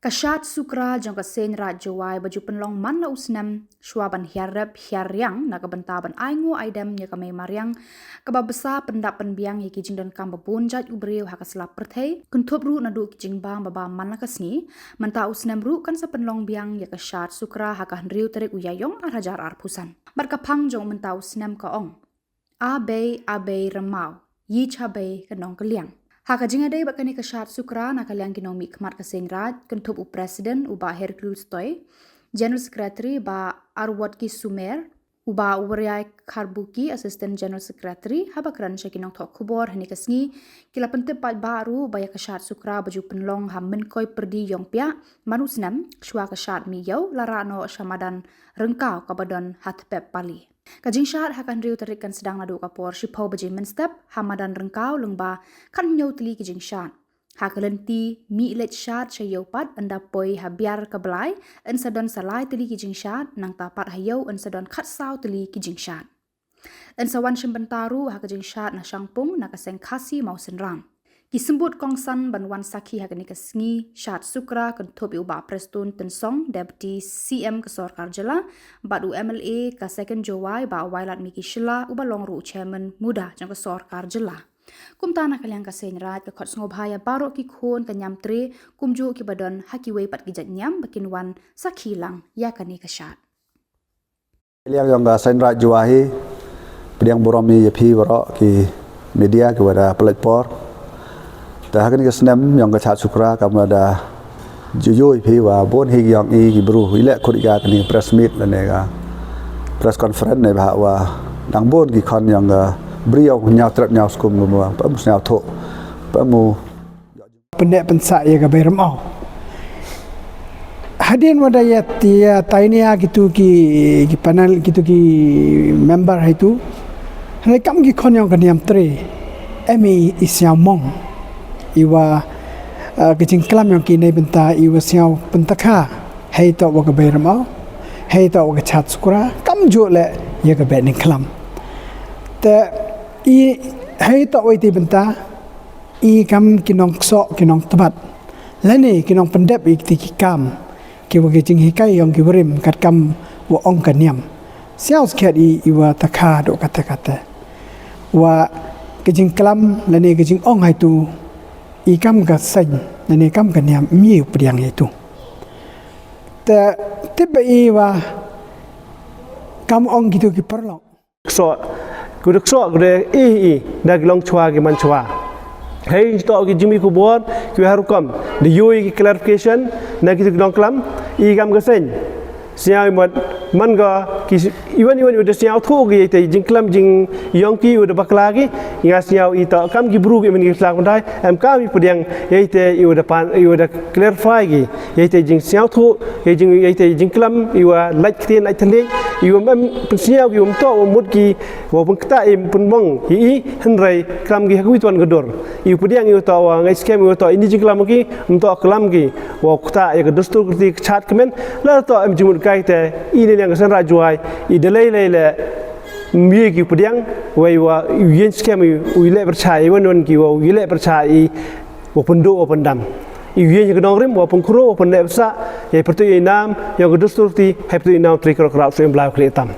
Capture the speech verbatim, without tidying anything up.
Ka shad sukra jong ka Seiñ Raij Jowai ba ju pynlong man la u snem, shuwa ban hiar rep hiar riang na ka bynta ban ai nguh ai dem ïa ka mei mariang kaba bsa pyndap pynbiang ïa ki jingdonkam ba bun jait u briew ha ka sla pyrthei, kynthup ruh naduh ki jingbam ba bam man la ka sngi. Mynta u snem ruh kan sa pynlong biang ïa ka shad sukra ha ka hynriew tarik u Ïaïong ar hajar arphew san. Bad ka phang jong mynta u snem ka ong: A bei, a bei rymmaw, yi cha bei ka nongkylliang. Ha ka jingïadei bad kane ka shad sukra na ka liang ki nongmihkhmat ka Seiñ Raij, kynthup u President u Bah Hercules Toi, General Secretary Bah Arwotki Sumer, u Bah Wariai Kharbuki, Assistant General Secretary, haba kren sha ki nongthoh khubor ha kane ka sngi, ki la pyntip paidbah ruh ba ïa ka shad sukra ba ju pynlong ha Mynkoi Pyrdi Ïongpiah man u snem, shuwa ka shad mih ïew la rah noh sha madan Ryngkaw kaba don ha Thepep Pali. Ka jingshad ha ka hynriew tarik kan sdang naduh ka por shiphew baje mynstep ha madan Ryngkaw lyngba khathynñiew tylli ki jingshad. Ha ka lynti mih leit shad sha ïew pat, ynda poi ha Biar ka Blai yn sa don sa lai tylli ki jingshad, nangta pat ha ïew yn sa don khatsaw tylli ki jingshad. Yn sa wan shim bynta ruh ha ka jingshad na Shangpung na ka seng Khasi Mawsynram. Ki symbud kongsan ban wan sakhi ha kane ka sngi shad sukra kynthup ïa u Bah Prestone Tynsong, Deputy C M ka sorkar jylla, bad u M L A ka Second Jowai Bah Wailadmiki Shylla, uba long ruh u Chairman muda jong ka sorkar jylla. Kumta na ka liang ka Seiñ Raij ka khot sngewbha ïa baroh ki khun ka Niamtre, kumjuh kiba don ha kiwei pat ki jait niam ba kin wan sakhi lang ïa kane ka shad. Liang jong ka Seiñ Raij Jowai hi, pdiang burom ïa phi baroh ki media kiba da pynlait por. Te ha kane ka snem jong ka shad sukra, kam da ju ïohi phi ba bun hi ki jong i ki bru i leh khut ïa kane ka press meet lane ka press conference ne ba wa dang bun ki khon jong ka briew ñiaw trep ñiaw skum ba mu, ba mu sñiawthuh, ba mu pyndep pynsah ïa ka bei rymaw. Hadien wa da ïa, ïa tainia kitu ki, ki panel, kitu ki member haitu. Hynrei kam ki khon jong ka Niamtre, em i, i sñiaw mong. I wa, eh, ka jingklam jong ki neibynta i wa sñiaw pyntakha. Hei toh wa ka bei rymaw, hei toh wa ka shad sukra, kamjuh leh ïa ka bei nyngklam. Te i hei toh wa iti bynta, i kam ki nongksoh, ki nongtbat, lane ki nongpyndep ïa kiti ki kam, ki wa ki jinghikai jong ki barim, katkam wa ong ka niam. Sñiaw skhiat i, i wa takha doh kata kata. Wa ka jingklam, lane ka jingong haitu, i kam ka seiñ, lane kam ka niam, ym i u pdiang haitu. Te tip ba i wa kam ong kitu ki paralok. Ksoh, ku da ksoh, ku da i, i, da ki long chwa ki man chwa. Hei, toh ki jingmih khubor, ki wa ha rukom, da ïohi ki clarification, na ki nongklam, i kam ka seiñ. Sñiaw i mot, man ka, ki, iwan, iwan, iwan, da sñiawthuh ki, te jingklam, jingïong ki, iwan da bakla ki, nga sñiaw i toh, kam ki bru ki man ki sla kynthai, em kam i pdiang, ïa ite, iwan da pan, iwan da clarify ki, ïa ite jingsñiawthuh, ïa jing, ïa ite jingklam, iwa lait ktien lait thylliej, iwa mem pynsñiaw ki, iwa mtoh, iwa mut ki, wa pynktah, i pynbong, i, i, hynrei, klam ki, ha kawei tuan ka dur. Iwa pdiang, iwa toh, wa ngai skhem, iwa toh, ini jingklam ki, mtoh klam ki, wa ktah, ïa ka dustur kyrti, ka chad kmen, la toh, em jingmut kai te, ini liang ka Seiñ Raij Jowai, i da lei lei le, mye ki pdiang, wei wa, iwa ïeng skhem, iwa leh pyrchah, iwa non ki, wa, iwa leh pyrchah, i, wa pynduh wa pyndam. I ïeng ïa ka nongrim wa pynkhro wa pynneh bsa, ïa pyrtuid ïa i nam, ïa ka dustur ti, hei pyrtuid i nam tri krok krap su im blai khlieh tam.